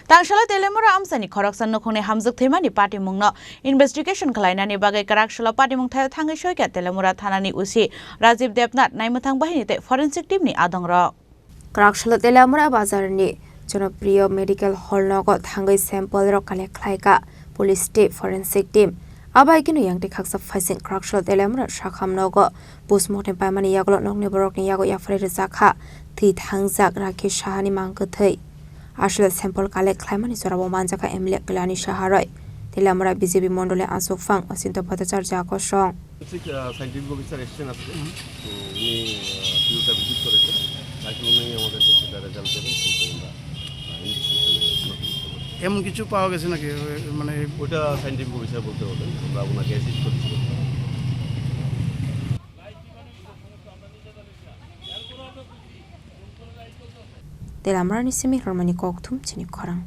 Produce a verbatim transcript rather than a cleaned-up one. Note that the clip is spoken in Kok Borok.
Tangsalo Teliamura amchaini khoroksa nukhungni hamjwk thwimani patimungno investigation khlainani bagwi kwraksalo patimung thaio thangwi soikha Teliamura thanani O C Rajiv Debnath, naimwthang bahini tei forensic team ni adongrok. Kwraksalo Teliamura bazarni Jonopriyo Medical Hall nogo thangwi sample rok collect khlaikha police tei forensic team. Abai kheno yang tei khaksa phaising kwraksalo Teliamura sakham nogo postmortem paimani yagulo nokni borokni yago yapharwi rwjakha thwi thangjak Rakhi Sahani mang kwthwi. Aswk sample collect khlaimani jorao manjakha M L A Kalyani Saha roi, Teliamura B J P mondoli achukphang Osinto Bhattacharya kosong. ঠিক, আহ, scientific officer এসছেন আজকে। তো উনি, আহ, ফিল্ডটা ভিজিট করেছেন। বাকি উনি আমাদেরকে সেটা রেজাল্ট দেবেন, কিন্তু আমরা, আহ, ইনভেস্টিগেশনে আমরা ফিনিশ করবো। এমন কিছু পাওয়া গেছে নাকি? ওই, মানে ওটা সায়েন্টিফিক অফিসার বলতে পারবেন, আমরা ওনাকে অ্যাসিস্ট করছি। Teliamura ni simi rwmani kokthum chini khorang.